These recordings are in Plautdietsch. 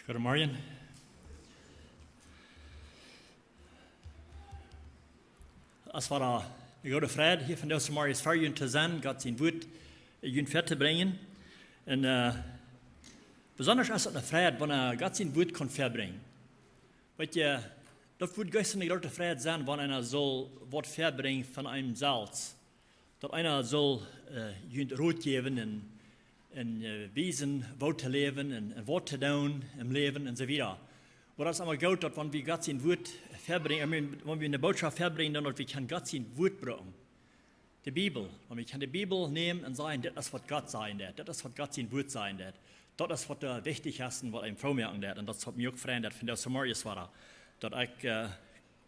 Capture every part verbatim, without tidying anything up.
Goodemorjen. Es wada eene groote Freid, hia vondoag zemorjes ver junt to sennen, Gott sien Wuat, äh, junt väatobrinjen. Un, äh, besonda es daut eene Freid, wan eena Gott sien Wuat kaun väabrinjen. Weetst, daut wudd jlikj eene groote Freid sennen, wan eena sull waut väabrinjen von eenem selfst. Daut eena sull, äh, junt Rot jäwen un, un, äh, wiesen, woo to läwen un, un waut to doonen em Läwen un soo wieda. Oba daut es emma goot, daut wan wie Gott sien Wuat väabrinjen, I mean, wan wie eene Botschaft väabrinjen, dan daut wie kjennen Gott sien Wuat brucken. De Bibel. Wan wie kjennen de Bibel nämen un sajen, dit es waut Gott sajen deed, dit es waut Gott sien Wuat sajen deed. Daut es waut, äh, wichtich es un waut eenem froo moaken deed. Un daut es waut mie uk freit, daut vondoag zemorjes wada, daut ekj, äh,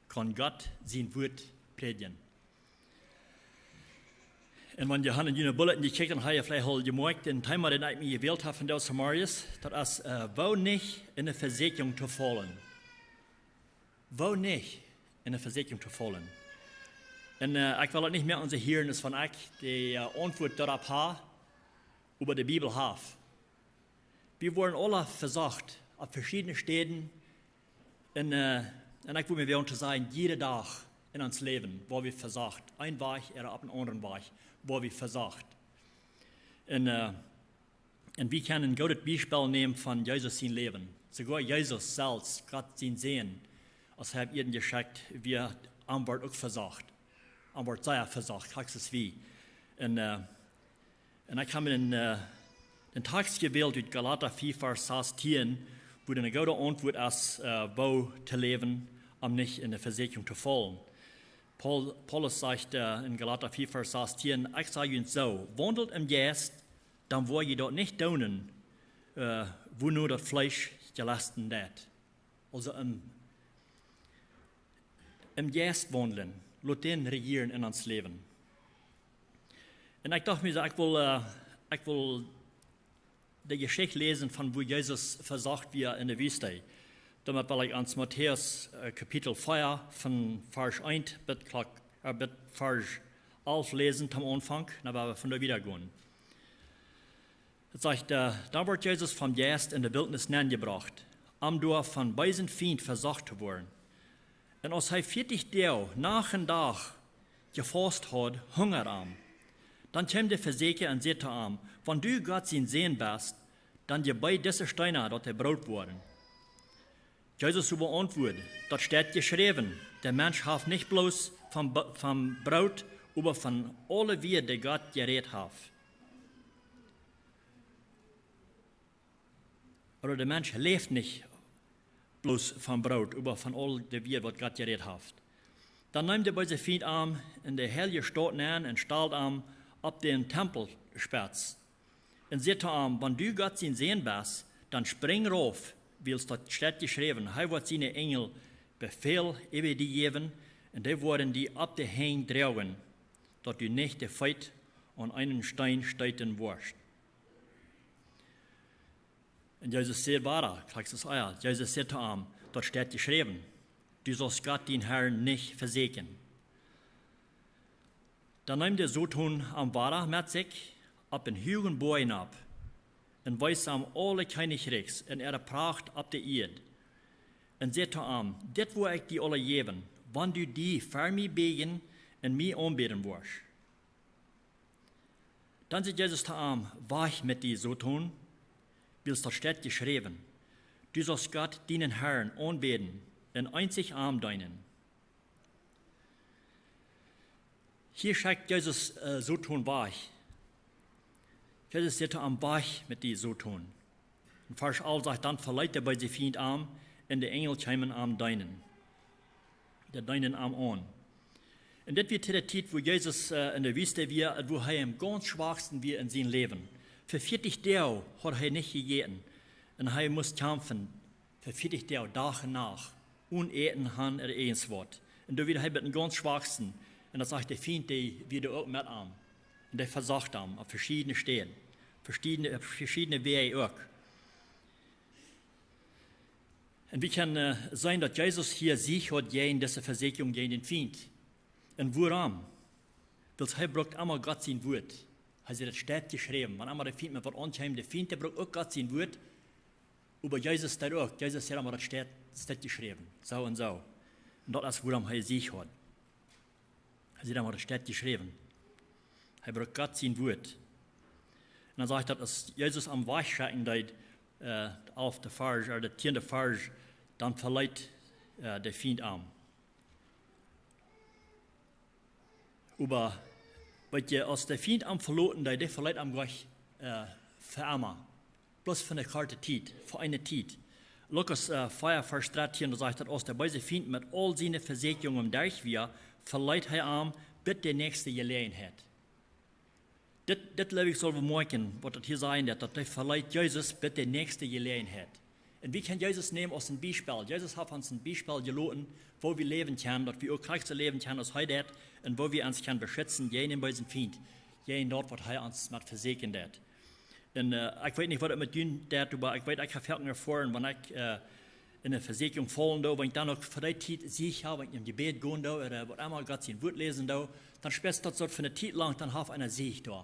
kaun Gott sien Wuat prädjen. Un wan jie haben en june Bulletin jekjikjt, dan ha jie veleicht aul jemoakjt, daut Thema, daut ekj mie jewält hab vondoag zemorjes, daut es, äh, woo nich en de Vesieekjunk to faulen. Woo nich en de Vesieekjunk to faulen. Un, äh, ekj well daut nich mea aun sikj hieren, es wan ekj de, äh, Auntwuat doaropp hab, oba de Bibel haft. Wie woaren aule vesocht, opp veschiedne Städen. Un, äh, un ekj wudd mie woagen to sajen, jieda Dach en ons Läwen woa wie vesocht. Een Wajch ooda opp eenen aundren Wajch woa wie vesocht. Un, äh, un wie kjennen een goodet Biespel nämen von Jesus sien Läwen. Soogoa Jesus selfst, Gott sien Sän, aus hee opp Ieed jeschekjt wort, am wort uk vesocht. Am wort sea vesocht, krakjt soo aus wie. Un, äh, un ekj hab mie een, äh, een Tekjst jewält ut Galata fief, Varsch sastieen, wua eene goode Auntwuat es, äh, woo to läwen, om nich en de Vesieekjunk to faulen. Paul-, Paulus sajcht, äh, en Galata fief, Varsch sastieen: "Ekj saj junt soo, waundelt em Jeist, dan woa jie daut nich doonen, äh, wuano daut Fleesch jelesten deit." Aulsoo em, em Jeist waundlen, lot dän rejieren en ons Läwen. Un ekj docht mie soo, ekj well, äh, ekj well de Jeschicht läsen von woo Jesus vesocht wort en de Wüste. Doamet well ekj ons Matäus, äh, Kapitel vea, von Varsch eent bat Klock, äh, bat Varsch alf läsen, tom Aunfank, dan woa wie von doa wieda gonen. Daut sajcht, äh: "Dan wort Jesus vom Jeist en de Wiltnis nenjebrocht, om doa vom beesen Fient vesocht to woaren. Un aus hee vieetich Doag, Nacht un Dach, jefaust haud, hungad am. Dan kjeem de Vesieekja un säd to am: 'Wan du Gott sien Sän best, dan jebeed dise Steena, daut dee Broot woaren.' Jesus oba auntwuad: 'Daut steit jeschräwen: De Mensch haft nich bloos vom Bo-, vom Broot, oba von aule Wieed, dee Gott jerät haft.'" Ooda de Mensch läft nich bloos vom Broot, oba von aul de Wieed, waut Gott jerät haft. Dan neem de beese Fient am en de heilje Staut nenn un stald am opp dän Tempelspetz. Un säd to am: "Wan du Gott sien Sän best, dan sprinj rauf, wiels daut steit jeschräwen: Hee woat siene Enjel Befäl äwa die jäwen, un dee woaren die opp de Henj droagen, daut du nich de Feet aun eenen Steen steeten woascht." Un Jesus säd wada, krakjt soo aus ea, Jesus säd to am: "Daut steit jeschräwen: Du saust Gott, dienen Herrn, nich vesieekjen." Dan neem de Soton am wada met sikj opp eenen huagen Boajch nopp un wees am aule Kjennichrikjs en äare Pracht opp de Ieed un säd to am: "Dit woa ekj die aule jäwen, wan du die ver mie bieejen un mie aunbäden woascht." Dan säd Jesus to am: "Wajch met die, Soton, wiels daut steit jeschräwen: Du saust Gott, dienen Herrn, aunbäden un eenzich am deenen." Hia schekjt Jesus, äh, Soton wajch. Jesus säd to am: "Wajch met die, Soton." Un Varsch alf sajcht: "Dan veleet de beese Fient am, un de Enjel kjeemen am deenen." Dee deenden am aun. Un dit wia to de Tiet, wua Jesus, äh, en de Wüste wia, wua hee aum gaunz schwaksten wia en sien Läwen. Fa vieetich Doag haud hee nich jejäten. Un hee must kjamfen fa vieetich Doag, Dach un Nacht, onen Äten han ooda irjentwaut. Un doa wia hee bie dän gaunz schwaksten. Un daut sajcht, de Fient, dee wia uk met am. Un dee vesocht am opp veschiedne Städen, veschiedne, opp veschiedne Wäaj uk. Un wie kjennen, äh, seenen, daut Jesus hia Siech haud jäajen dise Vesieekjunk, jäajen dän Fient. Un wuarom? Wiels hee brukt emma Gott sien Wuat. Hee säd: "Daut steit jeschräwen." Wan emma de Fient met waut aunkjeem, de Fient, dee brukt uk Gott sien Wuat. Oba Jesus deed uk, Jesus säd emma, daut steit, steit jeschräwen, soo un soo. Un daut es wuarom hee Siech haud. Hee säd emma, daut steit jeschräwen. Hee brukt Gott sien Wuat. Un dan sajcht daut, aus Jesus am wajchschekjen deed, äh, de alfte Varsch, ooda de tieende Varsch, dan veleet, äh, de Fient am. Oba, weet jie, aus de Fient am veloten deed, dee veleet am jlikj, äh, fa emma. Bloos fa eene korte Tiet, fa eene Tiet. Lukas, äh, vea, Varsch dartieen, doa sajcht daut, aus de beese Fient met aul siene Vesieekjungen derch wia, veleet hee am bat de näakjste Jeläajenheit. Dit, dit, jleew ekj, sell wie moakjen, waut daut hia sajcht, daut, daut hee veleet Jesus bat de näakjste Jeläajenheit. Un wie kjennen Jesus nämen aus een Biespel. Jesus haft ons een Biespel jeloten, woo wie läwen kjennen, daut wie uk krakjt soo läwen kjennen aus hee deed, un woo wie ons kjennen beschitzen jäajen dän beesen Fient, jäajen daut, waut hee ons met vesieekjen deed. Un, äh, ekj weet nich, waut daut met junt deit, oba ekj weet, ekj hab foaken erfoaren, wan ekj, äh, en eene Vesieekjunk faulen doo, wan ekj dan uk fa dee Tiet Siech hab, wan ekj em Jebäd gonen doo, ooda waut emma, Gott sien Wuat läsen doo, dan spieet daut soo fa eene Tiet lang, dan haft eena Siech doa.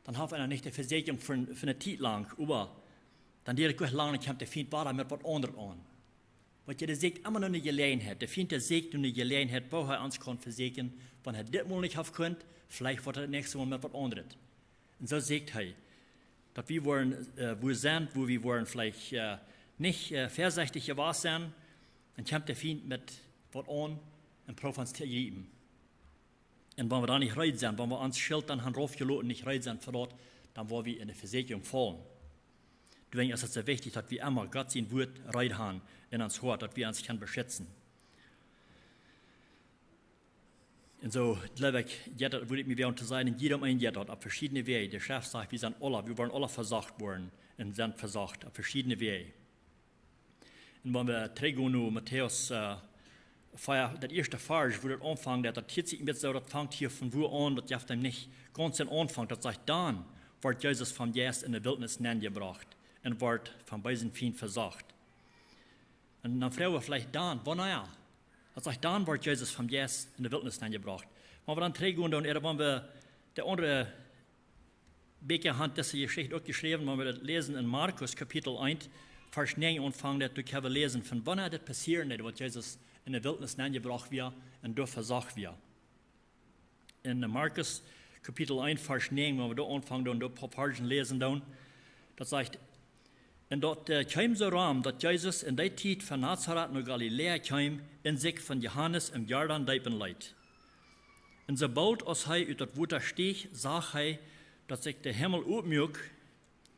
Dan haft eena nich de Vesieekjunk fa, fa eene Tiet lang, oba dan diat daut nich lang, dan kjemt de Fient wada met waut aundret aun. Waut jie, dee sieekjt emma no eene Jeläajenheit. De Fient, dee sieekjt no eene Jeläajenheit, woo hee ons kaun vesieekjen, wan hee dit Mol nich haft kunt, veleicht woat hee daut näakjste Mol met waut aundret. Un soo sieekjt hee, daut wie woaren, äh, wua sent, wua wie woaren veleicht, äh, nich, äh, väasechtich jewast sent, dan kjemt de Fient met waut aun un prooft ons to jriepen. Un wan wie dan nich reed sent, wan wie ons Schilt dan han raufjeloten, nich reed sent fa daut, dan woa wie en de Vesieekjunk faulen. Doawäajen es et soo wichtich, daut wie emma Gott sien Wuat reed han en ons Hoat, daut wie ons kjennen beschitzen. Un soo, jleew ekj, jeit daut, wudd ekj mie woagen to sajen, en jieda eena jeit daut opp veschiedne Wäaj. De Schreft sajcht, wie sent aula, wie woaren aula vesocht woaren un sent vesocht opp veschiedne Wäaj. Un wan wie trigjgonen no Matäus, äh, vea, daut ieeschte Varsch, wua daut aunfangt, daut, daut hieet sikj een bät soo, daut fangt hia von wua aun, daut jeft am nich gaunz dän Aunfank, daut sajcht, dan wort Jesus vom Jeist en de Wiltnis nenjebrocht un wort vom beesen Fient vesocht. Un dan froag wie veleicht dan, wanea? Daut sajcht, dan wort Jesus vom Jeist en de Wiltnis nenjebrocht. Wan wie dan trigjgonen doonen, ooda wan wie de aundre Bieekja han dise Jeschicht uk jeschräwen, wan wie daut läsen en Markus Kapitel eent, Varsch näajen aunfangen, daut doa kjenn wie läsen von wanea daut passieren deed, waut Jesus en de Wiltnis nenjebrocht wia un doa vesocht wia. En Markus Kapitel eent, Varsch näajen, wan wie doa aunfangen doonen, doa een poa Varschen läsen doonen, daut sajcht: Un daut, äh, kjeem soo rom, daut Jesus en dee Tiet von Nazaret no Galiläa kjeem un sikj von Johanes em Jordan deepen leet. Un soo boolt aus hee ut daut Wota steech, sach hee, daut sikj de Himmel opmuak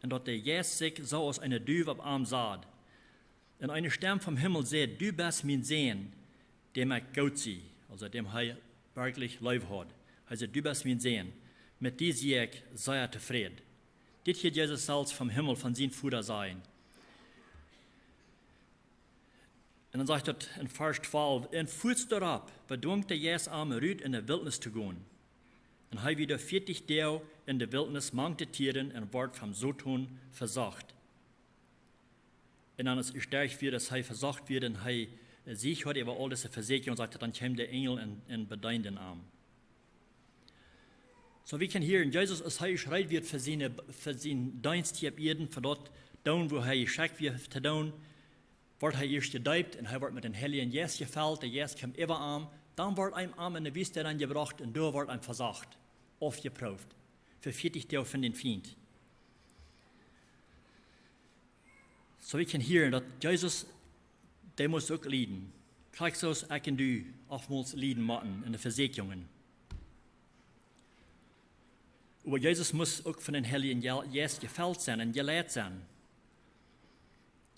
un daut de Jeist sikj soo aus eene Duw opp am sad. Un eene Stemm vom Himmel säd: Du best mien Sän, däm ekj goot sie, aulsoo däm hee werkjlich leef haud. Hee säd: Du best mien Sän, met die sie ekj sea tofräd. Dit hieed Jesus selfst vom Himmel von sien Voda sajen. Un dan sajcht daut en Varsch twalf: Un fuaz doaropp bedwunk de Jeist am, rut en de Wiltnis to gonen. Un hee wia doa vieetich Doag en de Wiltnis mank de Tieren un wort vom Soton vesocht. Un dan es ieescht doa wia, daut hee vesocht wia un hee, äh, Siech haud äwa aul dise Vesieekjungen, sajcht daut, dan kjeemen de Enjel un, un bedeenden am. Soo, wie kjennen hia en Jesus, aus hee ieescht reed wia fa siene, fa sienen Deenst hia opp Ieed, fa daut doonen, wua hee jeschekjt wia to doonen, wort hee ieescht jedeept un hee wort met dän Heiljen Jeist jefelt. De Jeist kjeem äwa am. Dan wort hee am en de Wüste nenjebrocht un doa wort hee vesocht, aufjeprooft, fa vieetich Doag von dän Fient. Soo, wie kjennen hia, daut Jesus, dee must uk lieden. Krakjt soo aus ekj un du oftmols lieden motten en de Vesieekjungen. Oba Jesus must uk von dän Heiljen Je-, Jeist jefelt sennen un jeleit sennen,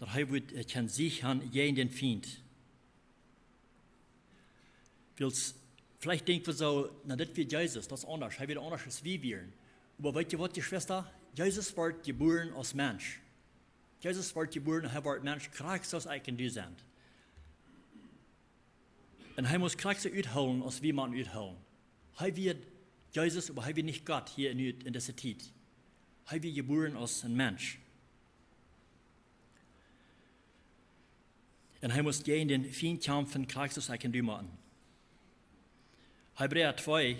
daut hee wudd, äh, kjennen Siech han jäajen dän Fient. Wiels, veleicht denkj wie soo: Na, dit wia Jesus, daut es aundasch. Hee wia aundasch aus wie wieren. Oba weet jie waut, Jeschwista? Jesus wort jebuaren aus Mensch. Jesus wort jebuaren, hee wort Mensch, krakjt soo aus ekj un du sent. Un hee must krakjt soo uthoolen aus wie motten uthoolen. Hee wia Jesus, oba hee wia nich Gott hia en, en dise Tiet. Hee wia jebuaren aus een Mensch. Un hee must jäajen dän Fient kjamfen, krakjt soo aus ekj un du motten. Hebräa twee,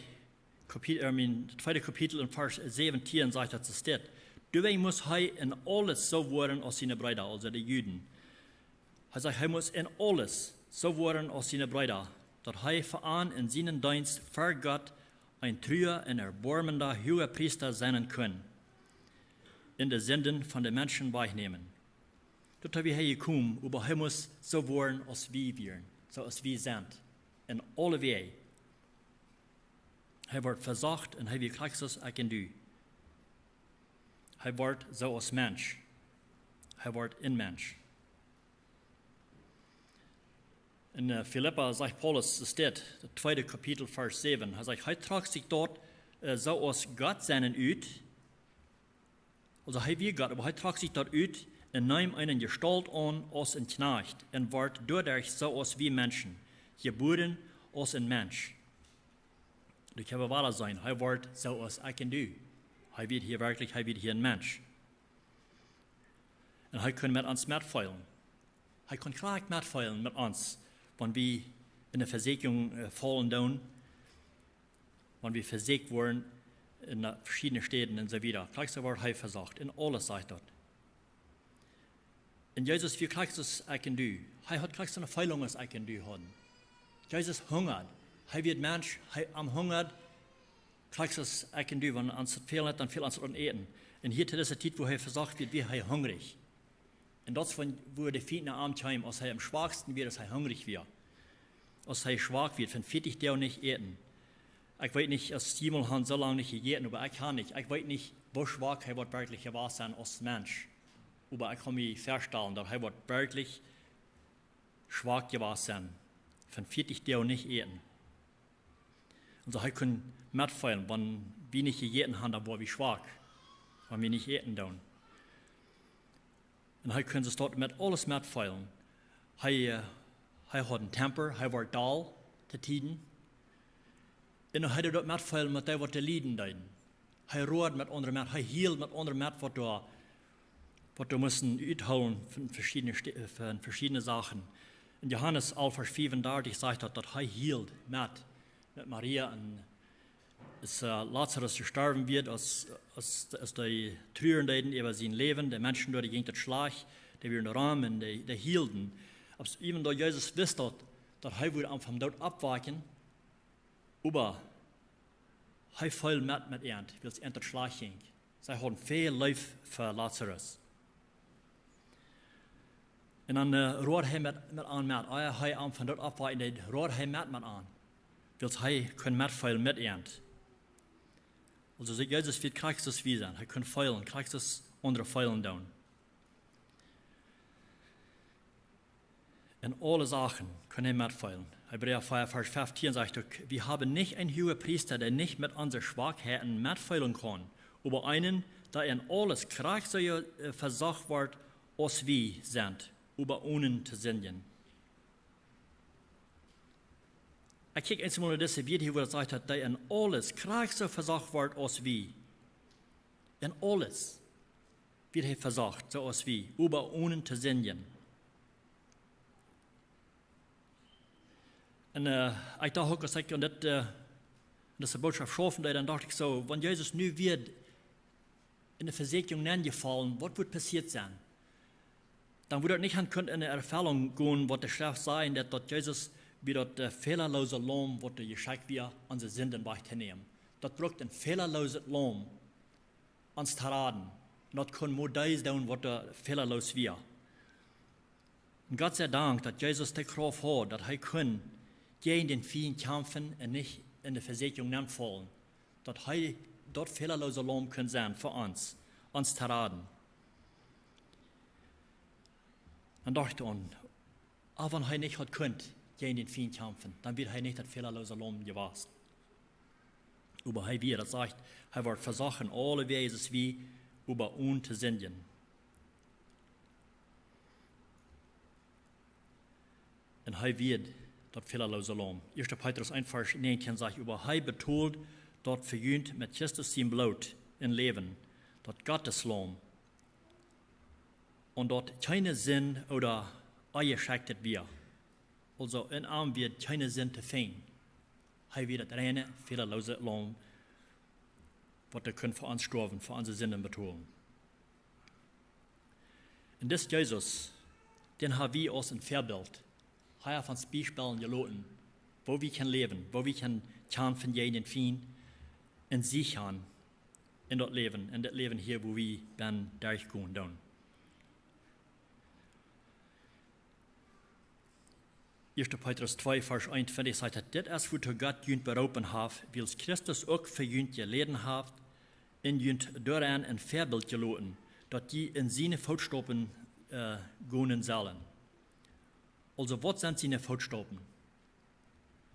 Kapi-, I mean, tweede Kapitel en Varsch säwentieen sajcht daut soo steit: Doawäajen must hee en aules soo woaren aus siene Breeda, aulsoo de Juden. Hee sajcht, hee must en aules soo woaren aus siene Breeda, daut hee fa an en sienen Deenst ver Gott een trua un erboarmenda Huagepriesta sennen kunn, un de Sinden von de Menschen wajchnämen. Doatoo wia hee jekomen, oba hee must soo woaren aus wie wieren, soo aus wie sent, en aule Wäaj. Hee wort vesocht un hee wia krakjt soo aus ekj un du. Hee wort soo aus Mensch. Hee wort en Mensch. En Filippa sajcht Paulus, es dit, daut tweede Kapitel, Varsch säwen. Hee sajcht, hee trock sikj daut soo aus Gott sennen ut. Aulsoo hee wia Gott, oba hee trock sikj daut ut un neem eene Jestault aun aus een Kjnajcht un wort doaderch soo aus wie Menschen, jebuaren aus een Mensch. Doa kjenn wie wada seenen, hee wort soo aus ekj un du. Hee wia hia werkjlich, hee wia hia een Mensch. Un hee kunn met ons metfeelen. Hee kunn krakjt metfeelen met ons, wan wie en de Vesieekjunk faulen doonen, wan wie vesieekjt woaren en veschiedne Städen un soo wieda. Krakjt soo wort hee vesocht, en aules sajcht daut. Un Jesus wia krakjt soo aus ekj un du. Hee haud krakjt soone Feelunk aus ekj un du hauden. Jesus hungad. Hee wia Mensch, hee, am hungad, krakjt soo aus ekj un du, wan ons daut fält, dan fält ons daut aun Äten. Un hia to dise Tiet, wua hee vesocht wort, wia hee hungrich. Un daut es von wua de Fient no am kjeem, aus hee aum schwaksten wia, aus hee hungrich wia. Aus hee schwak wia, von vieetich Doag nich äten. Ekj weet nich, aus jie mol han soo lang nich jejäten, oba ekj ha nich. Ekj weet nich, woo schwak hee woat werkjlich jewast sennen aus Mensch. Oba ekj kaun mie väastalen, daut hee woat werkjlich schwak jewast sennen, von vieetich Doag nich äten. Un soo hee kunn metfeelen, wan wie nich jejäten han, dan woa wie schwak, wan wie nich äten doonen. Un hee kunn soo daut met aules metfeelen. Hee, hee haud een Temper, hee wort doll to Tieden. Un hee deed daut metfeelen met dee, waut doa lieden deeden. Hee road met aundre met, hee hield met aundre met, waut doa, waut doa musten uthoolen von veschiedne, von veschiedne Sachen. En Johanes alf, Varsch fiefundartich sajcht daut, daut hee hield met, met Maria un aus Lazarus jestorwen wia, aus, aus, aus dee truaren deeden äwa sien Läwen, de Menschen doa, dee jinkj daut schlajcht, dee wieren rom un dee, dee hielden. Oba even though Jesus wist daut, daut hee wudd am vom Doot oppwakjen, oba hee feeld met, met an, wiels an daut schlajcht jinkj. See hauden väl Leew fa Lazarus. Un dan road hee met, met an met. Ea hee am vom Doot oppwakjen deed, road hee met, met an. Wiels hee kunn metfeelen met an. Aulsoo, Jesus wia krakjt soo aus wie sent. Hee kunn feelen, krakjt soo aus aundre feelen doonen. En aule Sachen kunn hee metfeelen. Hebräa vea, Varsch feftieen sajcht uk: Wie haben nich een Huagepriesta, dee nich met onse Schwakheiten metfeelen kaun, oba eenen, dee en aules krakjt soo vesocht wort aus wie sent, oba onen to sindjen. Ekj kjikj eensmol no dise Wieed hia, wua daut sajcht, daut dee en aules krakjt soo vesocht wort aus wie. En aules wort hee vesocht, soo aus wie, oba onen to sindjen. Un ekj docht uk, aus ekj aun dit, dise Bootschoft schaufen deed, dan docht ekj soo, wan Jesus nu wia en de Vesieekjunk nenjefollen, waut wudd passieet sennen? Dan wudd daut nich han kunt en de Erfellunk gonen, waut de Schreft sajcht, daut, daut Jesus wia daut fälaloose Laum, waut doa jeschekjt wia, onse Sinden wajch to nämen. Daut brukt een fälaloos Laum, ons to raden. Un daut kunn mau dee doonen, waut doa fälaloos wia. Un Gott sie Dank, daut Jesus de Krauft haud, daut hee kunn jäajen dän Fient kjamfen un nich en de Vesieekjunk nenfollen. Daut hee daut fälaloose Laum kunn sennen fa ons, ons to raden. Dan docht ekj aun, wan hee nich haud kunt jäajen dän Fient kjamfen, dan wia hee nich daut fälaloose Laum jewast. Oba hee wia, daut sajcht, hee wort vesocht en aule Wäaj soo aus wie, oba onen to sindjen. Un hee wia daut fälaloose Laum. Ieeschte Petrus eent, Varsch näajentieen sajcht: Oba hee betold daut fa junt met Christus sien Bloot un Läwen, daut Gott sien Laum, un daut kjeene Sind ooda Onjeschekjtheit wia. Aulsoo en am wia kjeene Sind to finjen. Hee wia daut reine, fälaloose Laum, waut doa kunn fa ons stoawen, fa onse Sinden betolen. Un dis Jesus, dän ha wie aus een Väabilt. Hee haft ons Biespel jeloten, woo wie kjennen läwen, woo wie kjennen kjamfen jäajen dän Fient un Sieg han en daut Läwen, en daut Läwen hia, woo wie bennen derchgonen doonen. Ieeschte Petrus twee, Varsch eenuntwintich sajcht et: "Dit es, wuatoo Gott junt beroopen haft, wiels Christus uk fa junt jeläden haft un junt doarenn een Väabilt jeloten, daut jie en siene Footstaupen, äh, gonen sellen." Aulsoo, waut sent siene Footstaupen?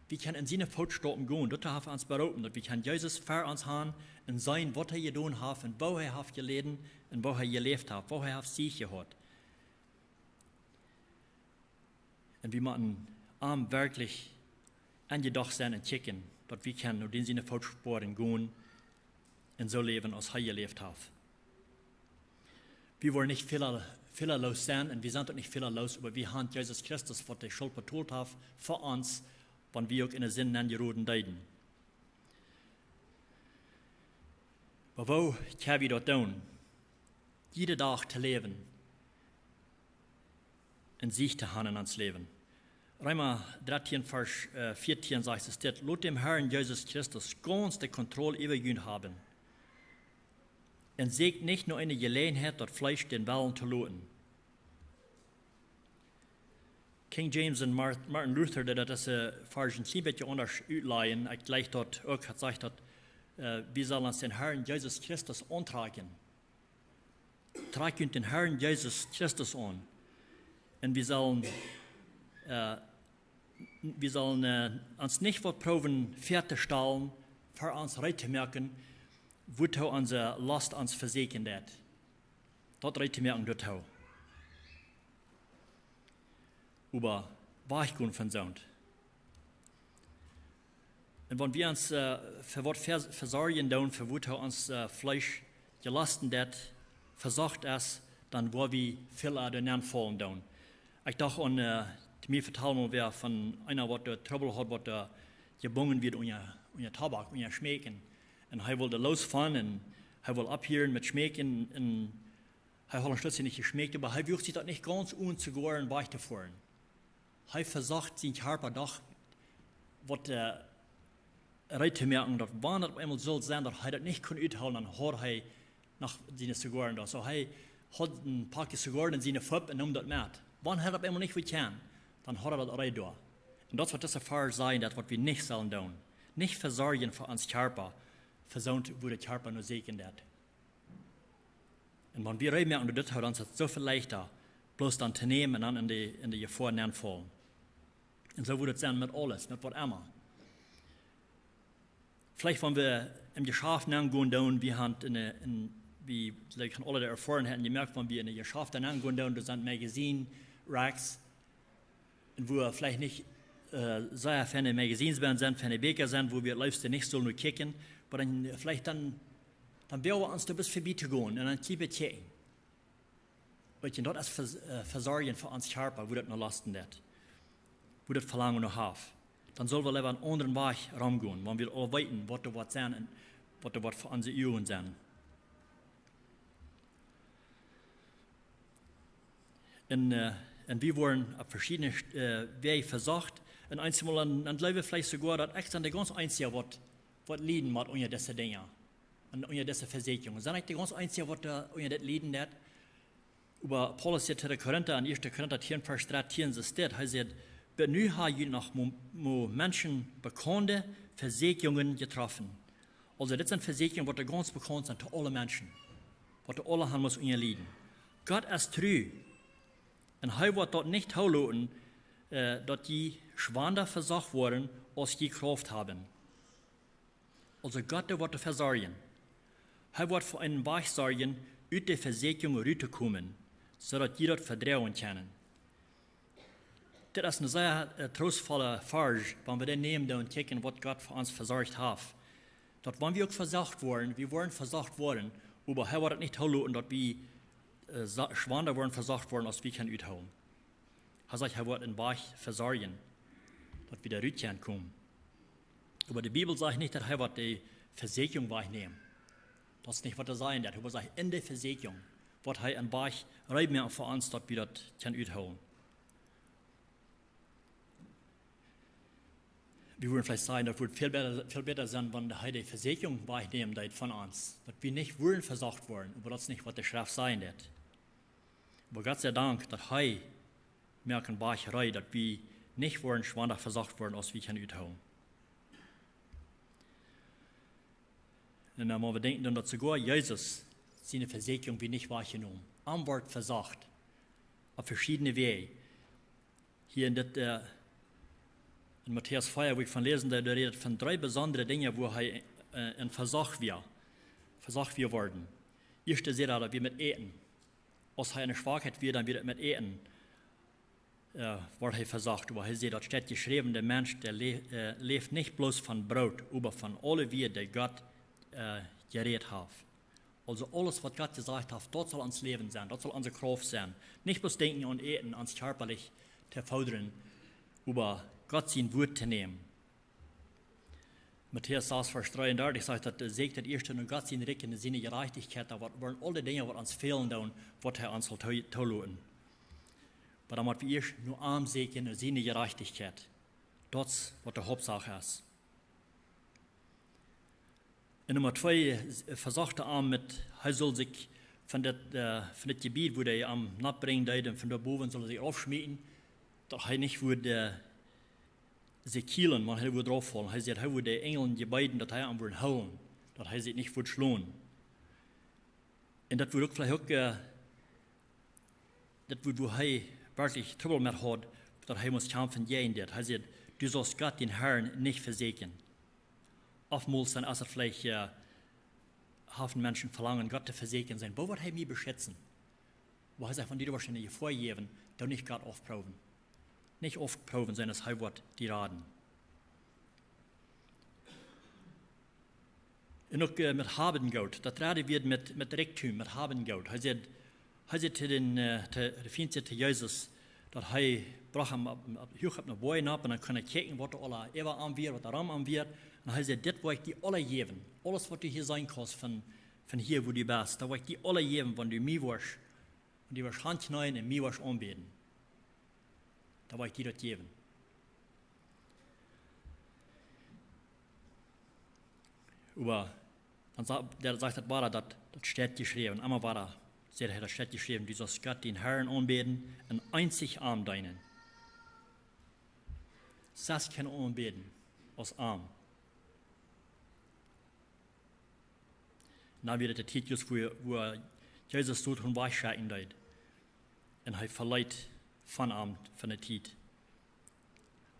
Wie kjennen en siene Footstaupen gonen. Daut haft hee ons beroopen, daut wie kjennen Jesus ver ons han un seenen, waut hee jedonen haft un woo hee haft jeläden un woo hee jeläft haft, woo hee haft Sieg jehaut. Un wie motten am werkjlich aun jedocht sennen un kjikjen, daut wie kjennen no dän siene Footsporen gonen un soo läwen, aus hee jeläft haft. Wie woaren nich fäla-, fälaloos sennen un wie sent uk nich fälaloos, oba wie han Jesus Christus, waut de Schult betolt haft fa ons, wan wie uk en de Sind nenjeroden deeden. Oba woo kjenn wie daut doonen? Jieda Dach to läwen un Sieg to han en ons Läwen. Reema dartieen, Varsch, äh, vieetieen sajcht et dit: "Lot däm Herrn Jesus Christus gaunz de Kontroll äwa junt haben. Un säkjt nich no eene Jeläajenheit, daut Fleesch dän Wellen to loten." King James un Mar-, Martin Luther, dee daut dise Varsch een kjlien bät aundasch utlajen. Ekj jleich daut uk, hee sajcht daut, äh, wie sellen ons dän Herrn Jesus Christus auntrakjen. Trakjt junt dän Herrn Jesus Christus aun. Un wie sellen, äh, wie sellen, äh, ons nich waut proowen väatostalen, ver ons reed to moaken, wuatoo onse Lost ons vesieekjen deit. Daut reed to moaken doatoo. Oba wajchgonen von soont. Un wan wie ons, äh, fa waut ver-, vesorjen doonen, fa waut ons, äh, Fleesch jelosten deit, vesocht es, dan woa wie väl, äh, doarenn faulen doonen. Ekj docht aun, äh, to mie vetald mol wäa von eena, waut doa Trubbel haud, waut doa jebungen wort unja, unja Tobak, unja Schmeekjen. Un hee wull doa loos von un hee wull opphieren met Schmeekjen un hee haud een Stootje nich jeschmeekjt, oba hee wull sikj daut nich gaunz onen Zigoaren wajch to foaren. Hee vesocht sienen Kjarpa doch waut, äh, reed to moaken, daut wan daut opp eemol sull sennen, daut hee daut nich kunn uthoolen, dan haud hee noch siene Zigoaren doa. Soo hee haud een Pack Zigoaren en siene Fupp un neem daut met. Wan hee daut opp eemol nich wada kunn, dan haud hee daut reed doa. Un daut es waut dise Varsch sajcht, daut waut wie nich sellen doonen. Nich vesorjen fa ons Kjarpa, fa soont, wua de Kjarpa no sieekjen deit. Un wan wie reed moaken daut, dan es et soo väl leichta, bloos dan to nämen un dan en de, en de Jefoa nenfaulen. Un soo woat et sennen met aules, met waut emma. Veleicht wan wie em Jeschaft nengonen doonen, wie haben en de, en, wie, like, han aule de Erfoarenheit jemoakt, wan wie en de Jeschaft nengonen doonen, doa sent magazine racks, un wua veleicht nich, äh, sea feine magazines bennen sent, feine Bieekja sent, wua wie daut leefste nich sellen no kjikjen, oba dan, äh, veleicht dan, dan woagen wie ons doa bloos verbie to gonen un dan kjikjen wie. Weetst, daut es vers-, äh, vesorjen fa ons Kjarpa, wua daut no losten deit, wua daut Velangen no haft. Dan sell wie leewa een aundren Wajch romgonen, wan wie aul weeten, waut doa woat sennen un waut doa woat fa onse Uagen sennen. Un, äh, un wie woaren opp veschiedne, äh, Wäaj vesocht. Un eemol dan, dan jleew wie veleicht soogoa, daut ekj sie de gaunz eensja, waut, waut lieden mott unja dise Dinja. Un unja dise Vesieekjungen. Sie ekj de gaunz eensja, waut doa unja dit lieden deit? Oba Paulus sajcht to de Korinta en ieeschte Korinta tieen, Varsch dartieen, sajcht dit, hee sajcht: "Bat nu ha jie noch mo-, mo Menschen bekaunde Vesieekjungen jetroffen." Aulsoo, dit sent Vesieekjungen, waut doa gaunz bekaunt sent to aule Menschen. Waut doa aule han motten unja lieden. Gott es tru. Un hee woat daut nich toloten, äh, daut jie schwanda vesocht woaren, aus jie Krauft haben. Aulsoo Gott, dee woat doa vesorjen. Hee woat fa eenen Wajch sorjen, ut de Vesieekjung rut to komen, soo daut jie daut vedroagen kjennen. Dit es een sea, äh, troostvolla Varsch, wan wie dän nämen doonen un kjikjen, waut Gott fa ons vesorcht haft. Daut wan wie uk vesocht woaren, wie woaren vesocht woaren, oba hee woat et nich toloten, daut wie, äh, sa-, schwanda woaren vesocht woaren, aus wie kjennen uthoolen. Hee sajcht, hee woat een Wajch vesorjen, daut wie doa rut kjennen komen. Oba de Bibel sajcht nich, daut hee woat de Vesieekjung wajchnämen. Daut es nich, waut hee sajcht. Hee woat sajen, en de Vesieekjung, Waut hee en Wajch reed moakt fa ons, daut wie daut kjennen uthoolen. Wie wudden veleicht sajen, daut wudd väl bäta, väl bäta sennen, wan hee de Vesäakjunk wajchnämen deed von ons. Daut wie nich wudden vesocht woaren, oba daut es nich, waut de Schreft sajen deit. Oba Gott sie Dank, daut hee moakt en Wajch reed, daut wie nich wudden schwanda vesocht woaren, aus wie kjennen uthoolen. Un dan mott wie denkjen, daut soogoa Jesus siene Vesäakjunk wort nich wajchjenomen. Am wort vesocht. Opp veschiedne Wäaj. Hia en dit, äh, en Matäus vea, wua ekj von läsen deed, doa rät et von dree besondre Dinja, wua hee, äh, en vesocht wia. Vesocht wia worden. Ieescht säd hee, daut wia met Äten. Aus hee enne Schwakheit wia, dan wia et met Äten, äh, wort hee vesocht. Oba hee säd, daut steit jeschräwen, de Mensch, dee lä-, äh, läft nich bloos von Broot, oba von aule Wieed, dee Gott, äh, jerät haft. Aulsoo aules, waut Gott jesajcht haft, daut saul ons Läwen sennen, daut saul onse Krauft sennen. Nich bloos denkjen aun Äten, ons kjarpalich to foodren, oba Gott sien Wuat to nämen. Matäus sas, Varsch dreeundartich sajcht, daut, äh, seekt daut ieeschte no Gott sien Rikj un siene Jerajchtichkjeit, dan woat, woaren aul de Dinja, waut ons fälen doonen, woat hee ons aul to-, toloten. Oba dan mott wie ieescht no am seekjen, no siene Jerajchtichkjeit. Daut es, waut de Hauptsach es. Un Numma twee, äh, vesocht hee am met, hee sull sikj von daut, äh, von daut Jebied, wua hee am nopp brinjen deed, un von doa bowen sull hee sikj aufschmieten, daut hee nich wudd, äh, sikj kjielen, wan hee wudd drop faulen. Hee säd, hee wudd de Enjel jebieden, daut hee am wudd hoolen, daut hee sikj nich wudd schlonen. Un daut wudd uk veleicht uk, äh, daut wudd, wua hee werkjlich Trubbel met haud, daut hee must kjamfen jäajen dit. Hee säd, du saust Gott, dän Herrn, nich vesäakjen. Oftmols dan es et veleicht, äh, haben Menschen Velangen, Gott to vesäakjen, sajen, woo woat hee mie beschitzen? Oba hee sajcht, wan die doa waut enne Jefoa jäwen, doo nich Gott aufproowen. Nich aufproowen, sonda hee woat die raden. Un uk, äh, met Haben un Goot. Daut dredde wia met, met Rikjdom, met Haben un Goot. Hee säd, hee säd to dän, äh, to, de Fient säd to Jesus, daut hee brocht am opp, opp, huach opp ne Boaj nopp un dan kunn hee kjikjen, waut doa aula äwa am wia, waut doa rom am wia. Un hee säd, dit woa ekj die aula jäwen. Aules, waut du hia seenen kaust von, von hia, wua du best, daut woa ekj die aula jäwen, wan du mie woascht, wan du woascht hankjneeen un mie woascht aunbäden. Daut woa ekj die daut jäwen. Oba dan sa-, dee sajcht daut wada, daut, daut steit jeschräwen, emma wada, sajcht hee, daut steit jeschräwen, du saust Gott, dän Herrn, aunbäden un eenzich am deenen. Sest kjeenen aunbäden aus am. Dan wia de Tiet, wua, wua Jesus Soton wajchschekjen deed. Un hee veleet von am, von de Tiet.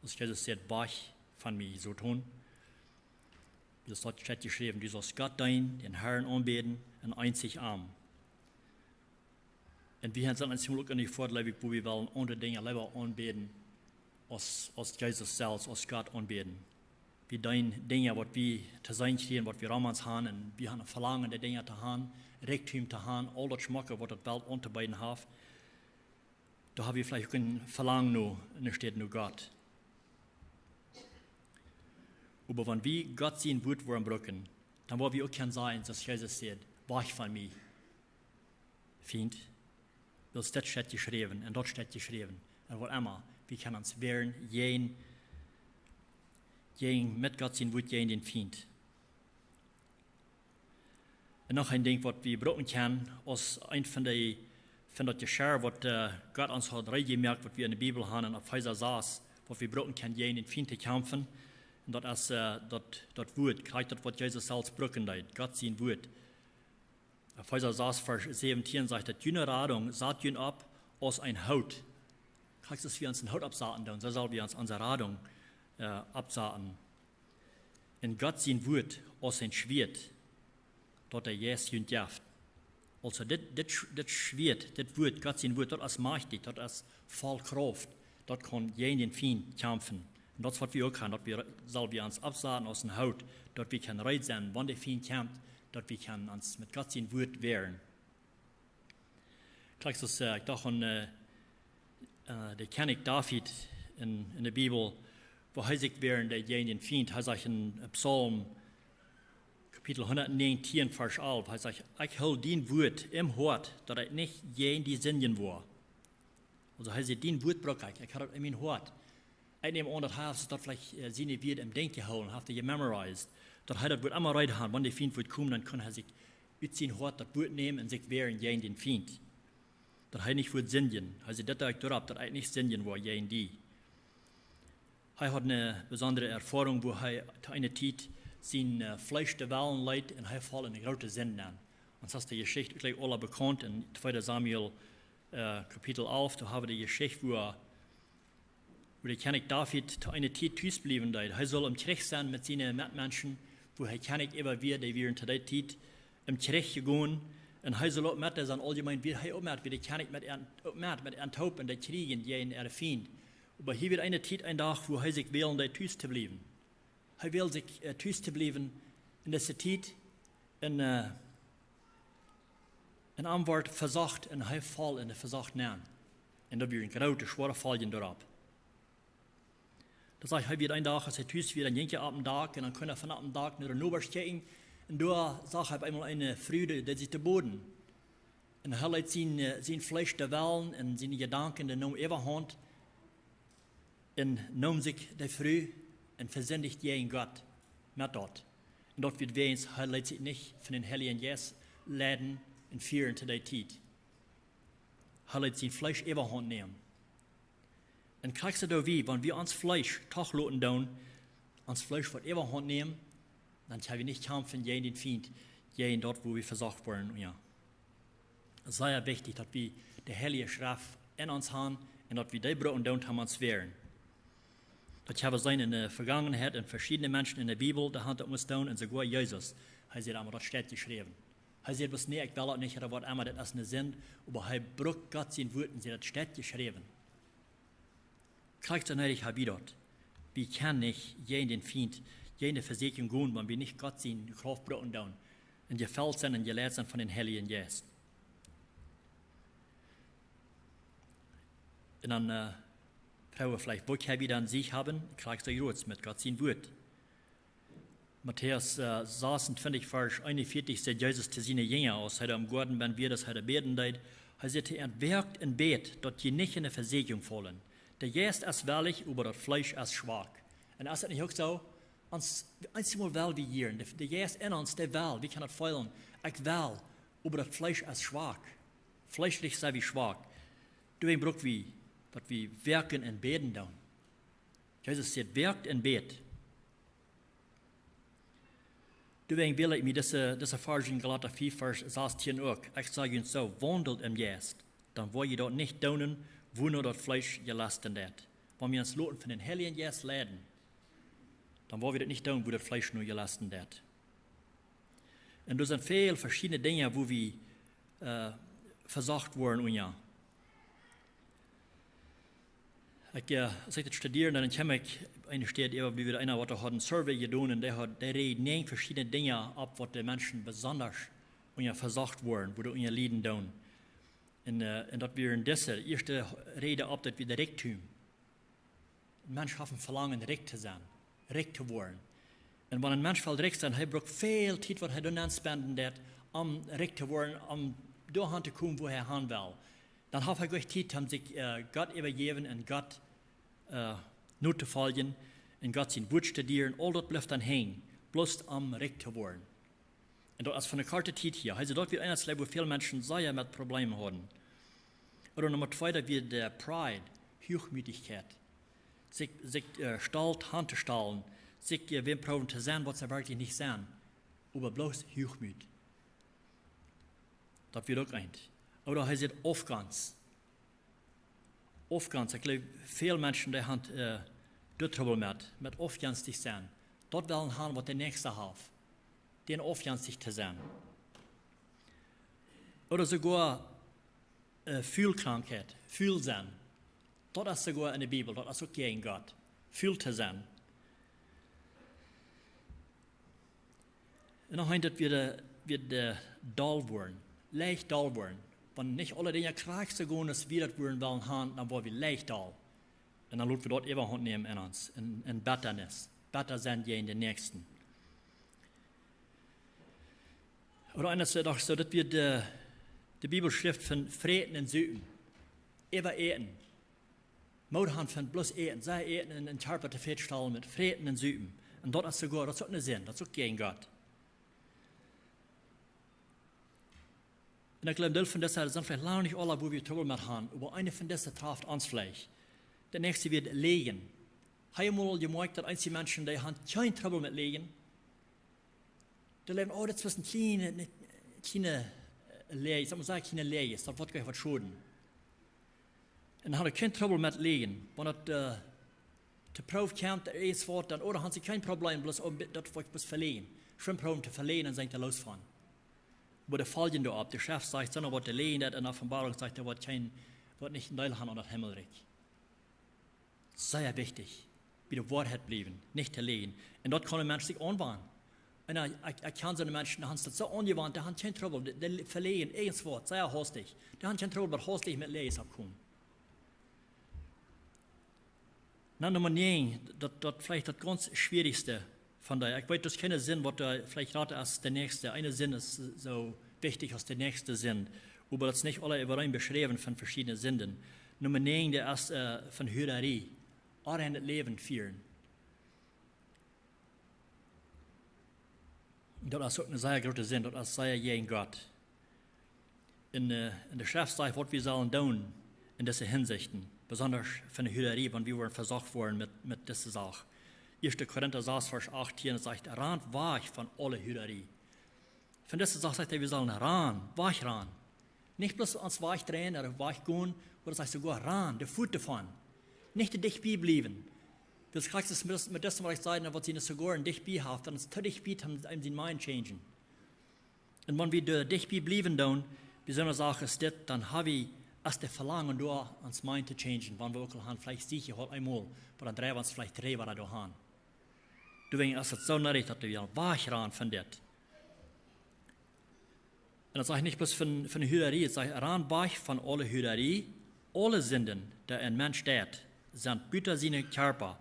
Aus Jesus säd, wajch von mie, Soton. Wiels daut steit jeschräwen, du saust Gott deenen, dän Herrn aunbäden un eenzich am. Un wie sent ons uk enne Jefoa, jleew ekj, wua wie wellen aundre Dinja leewa aunbäden, aus, aus Jesus selfst, aus Gott aunbäden. Wie deenen Dinja, waut wie to seenen kjrieen, waut wie rom ons han, un wie han een Velangen, dee Dinja to han, Rikjdom to han, aul daut Schmocke, waut de Welt auntobeeden haft. Doa ha wie veleicht uk een Velangen no, enne Städ no Gott. Oba wan wie Gott sien Wuat woaren brucken, dan woa wie uk kjennen sajen, soo aus Jesus säd, wajch von mie, Fient. Wiels daut steit jeschräwen un daut steit jeschräwen. Un waut emma, wie kjennen ons wäaren jäajen, jäajen, met Gott sien Wuat jäajen dän Fient. Un noch een Dinkj, waut wie brucken kjennen, aus eent von de, von daut Jeschia, waut, äh, Gott ons haft reed jemoakt, waut wie enne Bibel han, en Efeesa sas, waut wie brucken kjennen, jäajen dän Fient to kjamfen. Un daut es, äh, daut, daut Wuat, krakjt daut, waut Jesus selfst brucken deed, Gott sien Wuat. Efeesa sas, Varsch säwentieen sajcht daut, june Radunk sat junt opp aus een Hoot. Krakjt soo aus wie ons een Hoot oppsaten doonen, soo sell wie ons onse Radunk, äh, oppsaten. Un Gott sien Wuat aus een Schwieet, daut de Jeist junt jeft. Aulsoo dit, dit Sch-, dit Schwieet, dit Wuat, Gott sien Wuat, daut es majchtich, daut es voll Krauft, daut kaun jäajen dän Fient kjamfen. Un daut es, waut wie uk han, daut wie, sell wie ons oppsaten aus een Hoot, daut wie kjennen reed sennen, wan de Fient kjemt, daut wie kjennen ons met Gott sien Wuat wäaren. Krakjt soo aus, äh, ekj docht aun, äh, äh, de Kjennich David en, en de Bibel, woo hee sikj wäaren deed jäajen dän Fient. Hee sajcht en, äh, Psalm, Kapitel hundatnäajentieen, Varsch alf. Hee sajcht: "Ekj hool dien Wuat em Hoat, daut ekj nich jäajen die sindjen woa." Aulsoo hee sajcht: "Dien Wuat bruck ekj, ekj ha daut en mien Hoat." Ekj näm aun, daut hee haft daut veleicht, äh, siene Wieed em Denkj jehoolen, haft hee jememorized. Daut hee daut wudd emma reed haben, wan de Fient wudd komen, dan kunn hee sikj ut sien Hoat daut Wuat nämen un sikj wäaren jäajen dän Fient. Daut hee nich wudd sindjen. Hee sajcht: "Dit doo ekj doaropp, daut ekj nich sindjen woa jäajen die." Hee haud eene besondre Erfoarunk, wua hee to eene Tiet sien, äh, Fleesch dwalen leet un hee foll en eene groote Sind nenn. Ons es de Jeschicht uk jlikj aula bekaunt en tweede Samuel, äh, Kapitel alf. Doa hab wie de Jeschicht, wua, wua de Kjennich David to eene Tiet tus bliewen deed. Hee sull em Kjrich sennen met siene Metmenschen, wua hee Kjennich äwa wia, dee wieren to dee Tiet em Kjrich jegonen. Un hee sull uk met sennen, auljemeen wia hee uk met, wia de Kjennich met an, uk met, met an toop en de Kjrieej jäajen äare Fiend. Oba hia wia eene Tiet, een Dach, wua hee sikj wälen deed tus to bliewen. Hee wäld sikj, äh, tus to bliewen en dise Tiet. Un, äh, un am wort vesocht un hee foll en de Vesocht nenn. Un daut wieren groote, schwoare Foljen doaropp. Daut sajcht, hee wia een Dach, aus hee tus wia, dan jinkj hee opp een Dak un dan kunn hee von opp een Dak no de Nobasch kjikjen. Un doa sach hee opp eemol eene Fru, dee, dee sitt to Boden. Un hee leet sien, äh, sien Fleesch dwalen un siene Jedanken, dee neem äwahaunt un neem sikj de Fru un vesindicht jäajen Gott met daut. Un daut wia wäajens, hee leet sikj nich von dän Heiljen Jeist leiden un fieren to dee Tiet. Hee leet sien Fleesch äwahaunt nämen. Un krakjt soo doo wie, wan wie ons Fleesch doch loten doonen, ons Fleesch woat äwahaunt nämen, dan kjenn wie nich kjamfen jäajen dän Fient, jäajen daut, wua wie vesocht woaren, jo. Sea wichtich, daut wie de Heilje Schreft en ons haben un daut wie dee brucken doonen, om ons to wäaren. Daut hab wie jeseenen en de Vegangenheit, en veschiedne Menschen en de Bibel, dee haben daut must doonen, un soogoa Jesus. Hee säd emma, daut steit jeschräwen. Hee säd bloos: "Nä, ekj well daut nich, ooda waut emma, daut es eene Sind." Oba hee brukt Gott sien Wuat un säd: "Daut steit jeschräwen." Krakjt soo needich hab wie daut. Wie kjennen nich jäajen dän Fient, jäajen de Vesieekjunk gonen, wan wie nich Gott siene Krauft brucken doonen. Un jefelt sennen un jeleit sennen von dän Heiljen Jeist. Un dan, äh, froag wie veleicht, woo kjenn wie dan Sieg haben? Krakjt soo jrots met Gott sien Wuat. Matäus, äh, sasuntwintich, Varsch eenunvieetich, säd Jesus to siene Jinja, aus hee doa em Goaden benn wia, aus hee doa bäden deed. Hee säd to an: "Woakt un bät, daut jie nich en de Vesieekjunk faulen. De Jeist es wellich, oba daut Fleesch es schwak." Un es daut nich uk soo? Ons, eenjemol well wie jieren, de, de Jeist en ons, dee well, wie kjennen daut feelen. Ekj well, oba daut Fleesch es schwak. Fleeschlich sent wie schwak. Doawäajen bruck wie, daut wie woaken un bäden doonen. Jesus säd: "Woakt un bät." Doawäajen well ekj mie dise, dise Varsch en Galata fief, Varsch sastieen uk. Ekj saj junt soo: Waundelt em Jeist, dan woa jie daut nich doonen, wuano daut Fleesch jelusten deit. Wan wie ons loten von dän Heiljen Jeist leiden, dan woa wie daut nich doonen, wua daut Fleesch no jelusten deit. Un doa sent väl veschiedne Dinja, wua wie, äh, vesocht woaren, un jo. Ekj, äh, aus ekj daut studieren, dan kjeem ekj eene Städ äwa, wua wie eena, waut doa haud een Survey jedonen, un dee haud, dee räd näajen veschiedne Dinja opp, waut de Menschen besonda, un jo, vesocht woaren, wua dee unja lieden doonen. Un, äh, un daut wia en dise ieeschte Räd opp, daut wia de Rikjdom. Een Mensch haft een Velangen, rikj to sennen, rikj to woaren. Un wan een Mensch well rikj sennen, hee brukt väl Tiet, waut hee doaraun spenden deit, om rikj to woaren, om doahan to komen, wua hee han well. Dan haft hee goanich Tiet, om sikj, äh, Gott äwajäwen un Gott, äh, notofoljen un Gott sien Wuat studieren. Aul daut blift dan hangen, bloos om rikj to woaren. Un daut es fa eene korte Tiet hia. Hee säd, daut wia eent, wua väl Menschen sea met Probleme hauden. Ooda Numma twee, daut wia de Pride, Huachmoodichkjeit. Sikj, sikj, äh, stolt aunstalen, sikj, äh, wäm proowen to sennen, waut see werkjlich nich sent. Oba bloos Huachmoot. Daut wia uk eent. Ooda hee säd Aufgonst. Aufgonst, ekj jleew, väl Menschen, dee haben, äh, doa Trubbel met, met aufgonstich sennen. Daut wellen haben, waut de Näakjste haft. Dän aufgonstich to sennen. Ooda soogoa, äh, Fulkrankheit, ful sennen. Daut es soogoa en de Bibel, daut es uk jäajen Gott. Ful to sennen. Un dan heet daut wada, wada doll woaren, leicht doll woaren. Wan nich aule Dinja krakjt soo gonen, aus wie daut wudden wellen haben, dan woa wie leicht doll. Un dan lot wie daut äwahaunt nämen en ons, en, en Bettanis. Betta sennen jäajen dän Näakjsten. Ooda eena sajcht uk soo, daut wia de, de Bibelschreft von Fräten un Supen. Äwa Äten. Moot han von bloos Äten. See äten un, un Kjarpa tofrädstalen met Fräten un Supen. Un daut es soogoa, daut es uk ne Sind, daut es uk jäajen Gott. Un ekj jleew, Deel von dise sent veleicht lang nich aula, wua wie Trubbel met han, oba eene von dise traft ons veleicht. De näakjste wia Läajen. Hab jie mol jemoakjt, daut eenje Menschen, dee han kjeen Trubbel met Läajen? Dee jleewen, oh, daut es bloos ne kjliene, ne kjliene, äh, Läajen, ekj mott sajen, kjliene Läajen, daut woat nich waut schoden. Un dan han ekj kjeen Trubbel met Läajen, wan daut, äh, to Proow kjemt, irjentwaut, dan, ooda han see kjeen Problem, bloos om daut woat bloos veläajen. Schwind proowen to veläajen un sent doa loos von. Oba de foljende opp, de Schreft sajcht, sonda waut de Läajen deit, un Openboarunk sajcht, dee woat kjeen, woat nich een Deel han aun daut Himmelrikj. Sea wichtich. Bie de Woarheit bliewen, nich to läajen. Un daut kaun een Mensch sikj aunwanen. Un ekj, ekj, ekj kjan soone Menschen, dee han sikj daut soo aunjewant, dee han kjeen Trubbel, dee, dee veläajen irjentwaut, sea haustich. Dee han kjeen Trubbel, waut haustich met Läajes oppkomen. Na, Numma näajen, daut, daut veleicht daut gaunz schwierichste von dee. Ekj weet, daut es kjeene Sind, waut doa veleicht jrata es aus de näakjste. Eene Sind es soo wichtich aus de näakjste Sind. Oba daut es nich aula äwareen beschräwen von veschiedne Sinden. Numma näajen, daut es, äh, von Hurarie. Onrein daut Läwen fieren. Daut es uk ne sea groote Sind, daut es sea jäajen Gott. Un, äh, un de Schreft sajcht, waut wie sellen doonen en dise Hinsichten, besonda von de Hurarie, wan wie woaren vesocht woaren met, met dise Sach. Ieeschte Korinta sas, Varsch achtieen, daut sajcht, rant wajch von aule Hurarie. Von dise Sach sajcht hee, wie sellen ran, wajch ran. Nich bloos ons wajchdreien ooda wajchgonen, oba daut sajcht soogoa ran, de Fot doavon. Nich to dicht bie bliewen. Daut es krakjt soo met, met daut, waut ekj säd, waut see nich soogoa dicht bie haft, dan es to dicht bie, om, om sien mind changen. Un wan wie doa dicht bie bliewen doonen, bie soone Sach aus dit, dan ha wie, aus de Velangen doa, ons mind to changen, wan wie uk aul han veleicht Sieg jehaut eemol, oba dan dreien wie ons veleicht dree Wochen doa han. Doawäajen es daut soo needich, daut wie wajch ran von dit. Un daut sajcht nich bloos von, von Hurarie, daut sajcht, ran wajch von aule Hurarie, aule Sinden, dee een Mensch deit, sent buta sienen Kjarpa.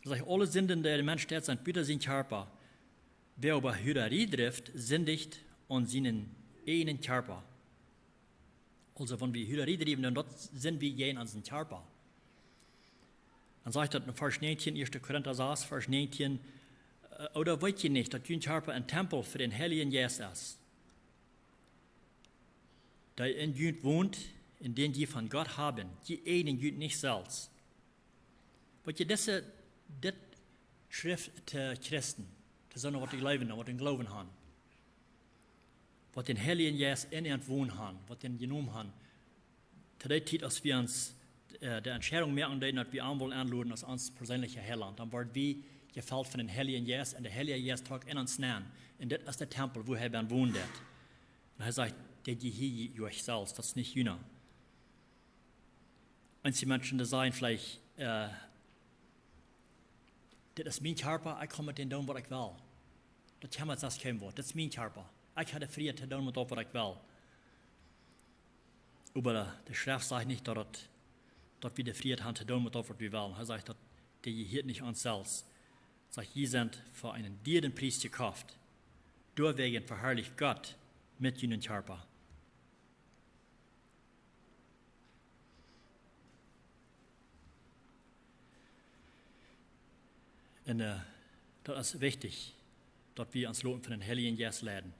Daut sajcht, aule Sinden, dee een Mensch deit, sent buta sienen Kjarpa. Wäa oba Hurarie drift, sindicht aun sienen ieejnen Kjarpa. Aulsoo, wan wie Hurarie driewen, dan daut sent wie jäajen onsen Kjarpa. Dan sajcht daut en Varsch näajentieen, ieeschte Korinta sas, Varsch näajentieen, äh, ooda weet jie nich, daut jun Kjarpa een Tempel fa dän Heiljen Jeist es, dee en junt wont, un dän jie von Gott haben, jie äjnen junt nich selfst? Weet jie, dise, dit schrift to Christen, to soone, waut dee jleewen, waut dee Gloowen han, waut dän Heiljen Jeist en an wonen han, waut an jenomen han. To dee Tiet, aus wie ons, äh, de Entscheidunk moaken deeden, daut wie am wullen enloden aus ons perseenlicha Heilaunt, dan worden wie jefelt von dän Heiljen Jeist, un de Heilje Jeist trock en ons nenn. Un dit es de Tempel, wua hee bennen wonen deit. Un hee sajcht, dän jie hia junt selfst, daut es nich juna. Eenje Menschen, dee sajen veleicht, äh, dit es mien Kjarpa, ekj kaun met dän doonen, waut ekj well. Daut kjemmat sikj kjeeneen om. Dit es mien Kjarpa. Ekj hab de Frieheit to doonen met daut, waut ekj well. Oba de, de Schreft sajcht nich, daut daut, daut wie de Frieheit han to doonen met daut, waut wie wellen. Hee sajcht, daut dee jehieet nich ons selfst. Sajcht, jie sent fa eenen dieren Pries jekoft. Doawäajen veharlicht Gott met junen Kjarpa. Un, äh, daut es wichtich, daut wie ons loten von dän Heiljen Jeist leiden.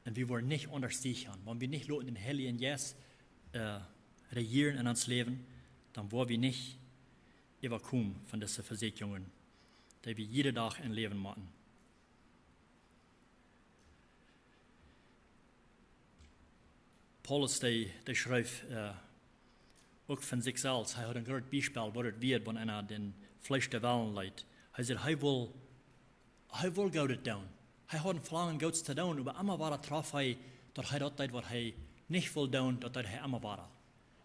Un wie woaren nich aundasch sieekjen. Wan wie nich loten dän Heiljen Jeist, äh, rejieren en ons Läwen, dan woa wie nich äwakomen von dise Vesieekjungen, dee wie jieda Dach em Läwen motten. Paulus, dee, dee schreef, äh, uk von sikj selfst. Hee haud een groot Biespel, waut daut wia, wan eena dän Fleesch de Wellen leet. Hee säd, hee wull, hee wull Goodet doonen. Hee haud een Velangen, Goodet to doonen, oba emma wada trof hee, daut hee daut deed, waut hee nich wull doonen, daut deed hee emma wada.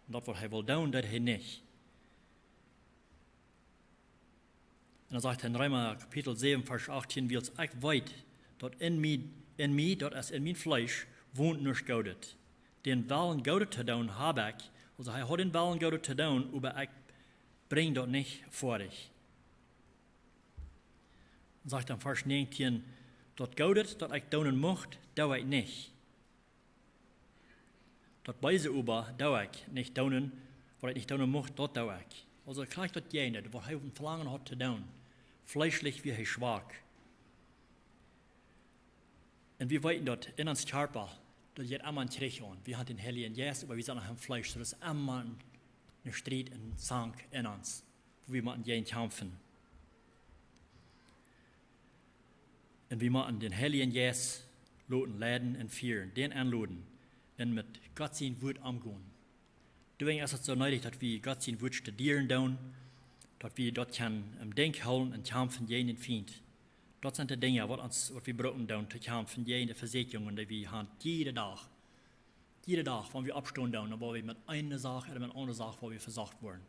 Un daut, waut hee wull doonen, deed hee nich. Un dan sajcht hee en Reema Kapitel säwen, Varsch achtieen, wiels ekj weet, daut en mie, en mie, daut es en mien Fleesch, wont nuscht Goodet. Dän Wellen Goodet to doonen hab ekj, aulsoo hee haud dän Wellen Goodet to doonen, oba ekj brinj daut nich foadich. Dan sajcht dan Varsch näajentieen, Daut Goodet, daut ekj doonen mucht, doo ekj nich. Daut Beese oba doo ekj nich doonen, waut ekj nich doonen mucht, daut doo ekj. Aulsoo krakjt daut jäajen, waut hee een Velangen haud to doonen. Fleeschlich wia hee schwak. Un wie weeten daut en ons Kjarpa, daut jeit emma een Kjrich aun. Wie haben dän Heiljen Jeist, oba wie sent noch em Fleesch. Daut es emma een, een Striet, een Zank en ons, wua wie motten jäajen kjamfen. Un wie motten dän Heiljen Jeist loten leiden un fieren, dän enloden un met Gott sien Wuat omgonen. Doawäajen es et soo needich, daut wie Gott sien Wuat studieren doonen, daut wie daut kjennen em Denkj hoolen un kjamfen jäajen dän Fient. Daut sent de Dinja, waut ons, waut wie brucken doonen, to kjamfen jäajen de Vesieekjungen, dee wie haben, jieda Dach. Jieda Dach, wan wie oppstonen doonen, dan woa wie met eene Sach ooda met eene aundre Sach, woa wie vesocht woaren.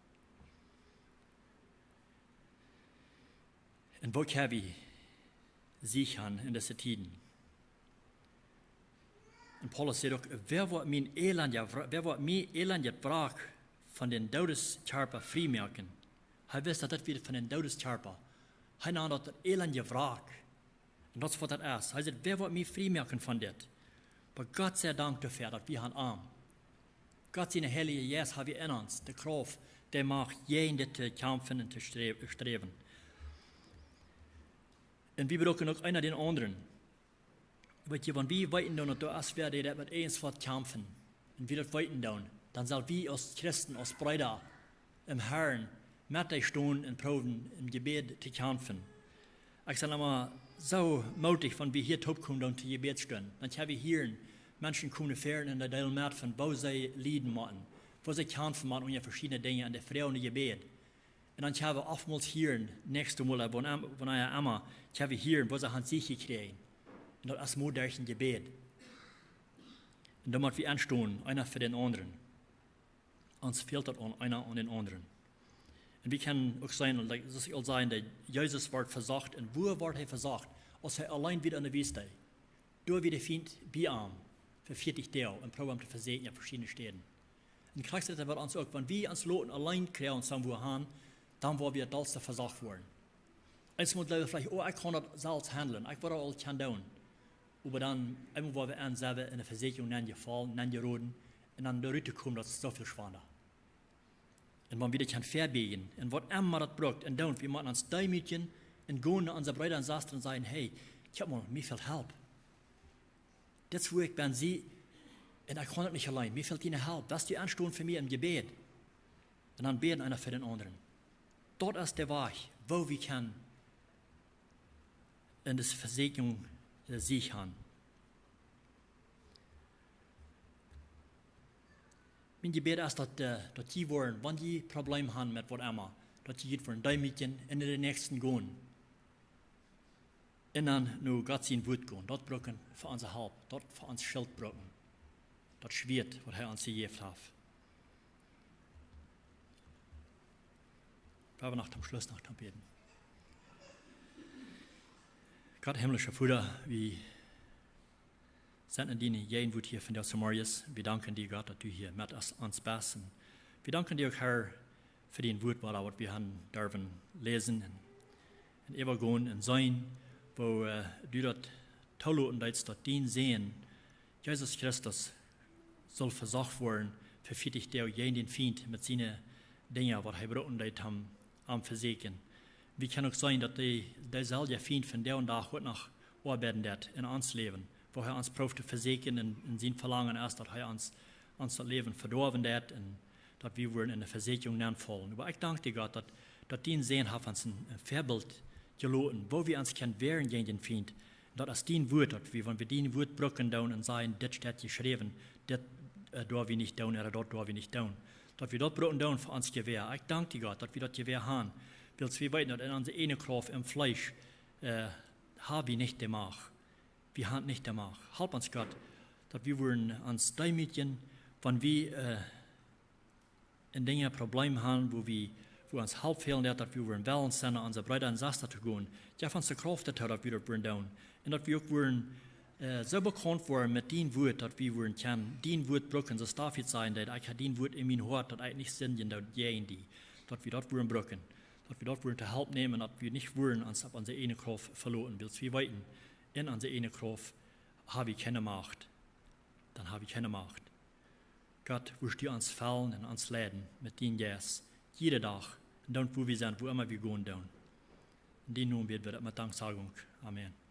Un woo kjenn wie Sieg haben en dise Tieden? Un Paulus sajcht uk: "Wäa woat mie elendja, wäa woat mie elendjet Wrack von dän Doodeskjarpa frie moaken?" Hee wist, daut daut wia von dän Doodeskjarpa. Hee naum daut elendje Wrack. Un daut es, waut daut es. Hee sajcht: "Wäa woat mie frie moaken von dit?" Oba Gott sie Dank doafäa, daut wie haben am. Gott sien Heilja Jeist haben wie en ons, de Krauft, dee Macht, jäajen dit to kjamfen un to stre-, sträwen. Un wie brucken uk eena dän aundren. Weet jie, wan wie weeten doonen, daut doa es wäa, dee daut met eent woat kjamfen, un wie daut weeten doonen, dan sell wie aus Christen, aus Breeda em Herrn, met dee stonen un proowen em Jebäd to kjamfen. Ekj sie emma soo moodich, wan wie hia toopkomen doonen to Jebäd stonen. Dan kjenn wie hieren, Menschen komen ver un dee deelen met von woo see lieden motten, woo see kjamfen motten unja veschiedne Dinja en de Froag no Jebäd. Un dan kjenn wie oftmols hieren, näakjstet Mol, wan, wan emma, kjenn wie hieren, woo see haben Sieg jekjräajen. Un daut es mau derch een Jebäd. Un dan motten wie enstonen, eena fa dän aundren. Ons fält daut aun eena aun dän aundren. Un wie kjennen uk seenen, like, soo aus ekj aul säd, daut Jesus wort vesocht. Un wua wort hee vesocht? Aus hee auleen wia en de Wiest. Doa wia de Fient bie am fa vieetich Doag un proowd am to vesieekjen opp veschiedne Städen. Un krakjt daut woat ons uk, wan wie ons loten auleen kjrieen, soo aus wie han, dan woa wie daut dollste vesocht woaren. Eemol jleew wie veleicht: "Oh, ekj kaun daut selfst handlen, ekj woa daut aul kjennen doonen." Oba dan, eemol woa wie en, sent wie en eene Vesieekjunk nenjefollen, nenjeroden, un dan doa rut to komen, daut es soo väl schwanda. Un wan wie daut kjennen vebieejen, un waut emma daut brukt, un dan, wie motten ons deemootjen un gonen no onse Breeda un Sestren un sajen: "Hey, kjikj mol, mie fält Help. Dit es wua ekj sie, un ekj kaun daut nich auleen. Mie fält diene Help. West du enstonen fa mie em Jebäd?" Un dan bäden eena fa dän aundren. Daut es de Wajch, woo wie kjennen en dise Vesieekjunk, äh, Sieg haben. Mien Jebäd es daut, äh, daut jie woaren, wan jie Probleme haben met waut emma, daut jie junt woaren deemootjen un no dän Näakjsten gonen. Un dan no Gott sien Wuat gonen. Daut brucken fa onse Help, daut fa ons Schilt brucken. Daut Schwieet, waut hee ons jejäft haft. Wie haben noch toom Schluss noch toom Bäden. Gott, himlischa Voda, wie sent en diene Jäajenwuat hia vondoag zemorjes. Wie danken die, Gott, daut du hia met ons, ons best. Un wie danken die uk, Herr, fa dien Wuat, waut wie haben derwen läsen un, un äwagonen un seenen, woo, äh, du daut toloten deetst, daut dien Sän, Jesus Christus, sull vesocht woaren fa vieetich Doag jäajen dän Fient met siene Dinja, waut hee brucken deed, am, am vesieekjen. Wie kjennen uk seenen, daut dee, deeselwja Fient vondoag dän Dach uk noch oabeiden deit en ons Läwen, woo hee ons prooft to vesieekjen un, un sien Velangen es, daut hee ons, ons daut Läwen vedoawen deit un daut wie woaren en eene Vesieekjunk nenfollen. Oba ekj dank die, Gott, daut, daut dien Sän haft ons een, een Väabilt jeloten, woo wie ons kjennen wäaren jäajen dän Fient. Daut es dien Wuat, daut wie, wan wie dien Wuat brucken doonen un sajen: "Dit steit jeschräwen, dit, äh, doo wie nich doonen, ooda daut doo wie nich doonen." Daut wie daut brucken doonen fa ons Jewäa. Ekj dank die, Gott, daut wie daut Jewäa haben. Wiels wie weeten, daut en onse eejne Krauft, em Fleesch, äh, haben wie nich de Macht. Wie haben nich de Macht. Help ons, Gott, daut wie woaren ons deemootjen, wan wie, äh, en Dinja Probleme haben, wua wie, wua ons Help fält, daut, daut wie woaren wellen sennen, no onse Breeda un Sestren to gonen. Jeff ons de Krauft doatoo, daut wie daut woaren doonen. Un daut wie uk woaren, äh, soo bekaunt woaren met dien Wuat, daut wie woaren kjennen dien Wuat brucken, soo aus David säd, daut: "Ekj hab dien Wuat en mien Hoat, daut ekj nich sindjen doo jäajen die." Daut wie daut woaren brucken. Daut wie daut woaren to Help nämen, daut wie nich woaren ons opp onse eejne Krauft veloten, wiels wie weeten, En onse ieejne Krauft ha wie kjeene Macht. Dan ha wie kjeene Macht. Gott, wurscht du ons fellen un ons leiden met dienen Jeist, jieda Dach, un dan, wua wie sent, wua emma wie gonen doonen. En dienen Nomen bäd wie daut met Danksagung. Amen.